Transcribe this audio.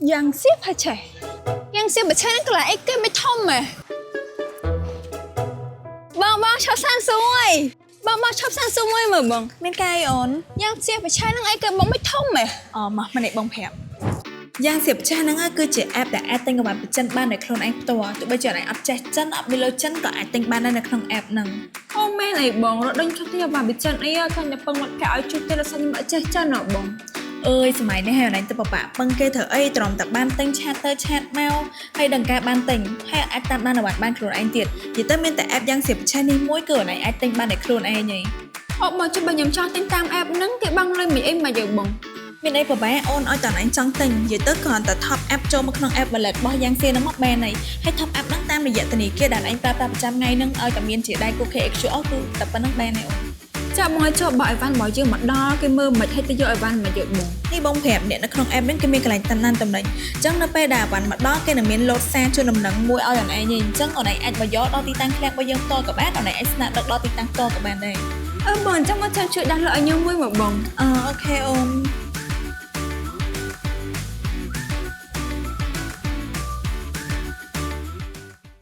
យ៉ាងសៀបផាឆេះយ៉ាងសៀបផាឆេះហ្នឹងកន្លែងអីគេមិនធំហ៎បងបងឈប់សានស៊ូអើយបងបងឈប់សានស៊ូមួយមើលបង មានកាយអូន យ៉ាងសៀបផាឆេះហ្នឹងអីគេបងមិនធំហ៎ អូមកម្នាក់បងប្រាប់យ៉ាងសៀបចាស់ហ្នឹងគឺជា app ដែលអាចទិញអីវ៉ាន់ពីចិនបានដោយខ្លួនឯងផ្ទាល់ទោះបីជាអ្នកឯងអត់ចេះចិនអត់មានលុយចិនក៏អាចទិញបានដែរនៅក្នុង app ហ្នឹង។ អូមែនអីបងរត់ដេញឈប់ទីអីវ៉ាន់ពីចិនអីចាញ់តែពឹងមិត្តភក្តិឲ្យជួយទេដល់សិនខ្ញុំអត់ចេះចិនហ៎បង អើយសម័យនេះហើយអូនឯងទៅពិបាកពឹងគេធ្វើអីត្រឹមតែបានទិញ chat ទៅ chat មកហើយដឹងការបានទិញហើយអាចតាមដានអីវ៉ាន់បានខ្លួនឯងទៀតនិយាយទៅមានតែ app យ៉ាងសៀបចាស់នេះមួយគឺអូនឯងអាចទិញបានដោយខ្លួនឯងហី។ អូមកចុះបើខ្ញុំចង់ទិញតាម app ហ្នឹងគេបង់លុយមិនអីមកយើងបង មានអីពិបាកអូនឲ្យតអូនឯងចង់ទិញនិយាយទៅគ្រាន់តែ top up ចូលមកក្នុង app wallet របស់យ៉ាងសៀហ្នឹងមកបានហើយហើយ top up ហ្នឹងតាមរយៈធនាគារដែលឯងប្រើប្រាស់ប្រចាំថ្ងៃហ្នឹងឲ្យតែមានជាដៃគូ KHQR គឺតែប៉ុណ្្នឹងបានហើយអូន។ ចាបងឲ្យចុះបើអីវ៉ាន់របស់យើងមកដល់គេមើលមិនឲ្យទៅយកអីវ៉ាន់មកយើងបង នេះបងប្រាប់អ្នកនៅក្នុង app ហ្នឹងគេមានកន្លែងតាមដានតំណែងអញ្ចឹងនៅពេលដែលអីវ៉ាន់មកដល់គេនឹងមានលោតសារជូនដំណឹងមួយឲ្យអូនឯងឯងអញ្ចឹងអូនឯងអាចមកយកដល់ទីតាំងឃ្លាំងរបស់យើងផ្ទាល់ក៏បានអូនឯងអាចស្នាក់ដឹកដល់ទីតាំងផ្ទាល់ក៏បានដែរ។ អឺបងអញ្ចឹងមកចាំជួយដាក់លុយឲ្យខ្ញុំមួយមកបង អឺ OK អូន។